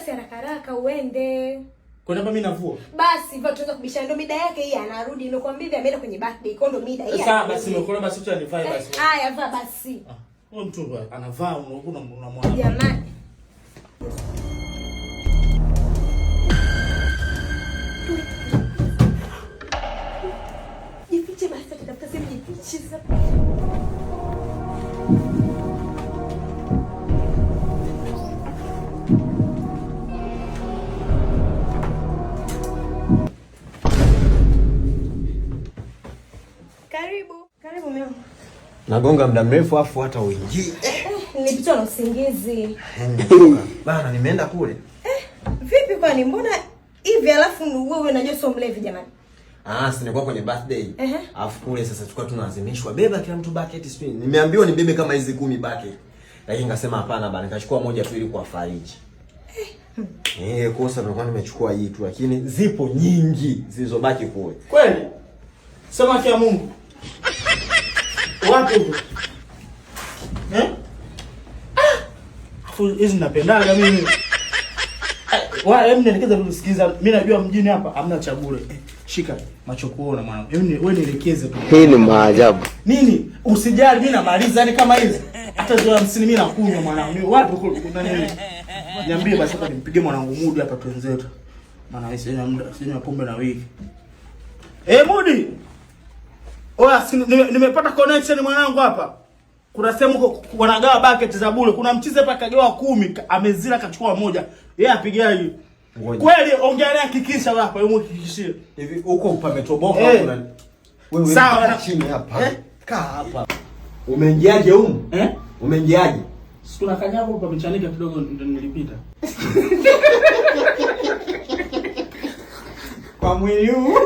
basi haraka haraka uende. Kwa nini mimi navua? Basi hivyo tuanza kubishana, ndio mida yake hii anarudi. Nimekwambia hivi ameenda kwenye birthday, kwa ndio mida hii. Sasa basi nimekula basi acha nivae basi. Haya vaa basi. Ah, huyo mtu anavaa unamwona. Jamani. Jifiche basi, tutafuta sehemu jifiche sasa. Karibu. Karibu mume wangu. Nagonga muda mrefu afu hata uingii. Nilipitwa na usingizi. Bana, nimeenda kule. Vipi kwani mbona hivi alafu wewe unajua sio mlevi jamani? Ah, si nilikuwa kwenye birthday. Alafu kule sasa tulikuwa tunaazimishwa beba kila mtu bucket sijui. Nimeambiwa nibebe kama hizi 10 bucket. Lakini nikasema hapana bana, nikachukua moja tu ili kuwafariji. Kosa nilikuwa nimechukua hii tu lakini zipo nyingi zilizobaki kule. Kweli? Samaki ya Mungu. Wapi huko? Eh? Ah! Afu hizi napendaga mimi. Wa, hebu nielekeze tu sikiza. Mimi najua mjini hapa hamna cha bure. Shika macho kuona mwanangu. Hebu wewe nielekeze tu. Hii ni maajabu. Nini? Usijali mimi namaliza yani kama hizi. Hata zile 50 mimi nakunywa mwanangu. Ni wapi huko kuna nini? Niambie basi hapa nimpige mwanangu Mudi hapa twenzetu. Maana mimi sina muda, sina pombe na wiki. Mudi. Oya, nimepata connection mwanangu hapa. Kuna sehemu wanagawa bucket za bure. Kuna mchizi hapa kagawa 10, amezila kachukua moja. Yeye apigaje? Kweli ongea naye hakikisha hapa, yeye muhakikishie. Hivi huko pametoboka kuna wewe sawa chini hapa. Kaa hapa. Umeingiaje humu? Umeingiaje? Sikuna kanyago pamechanika kidogo ndio nilipita. Kwa mwili huu.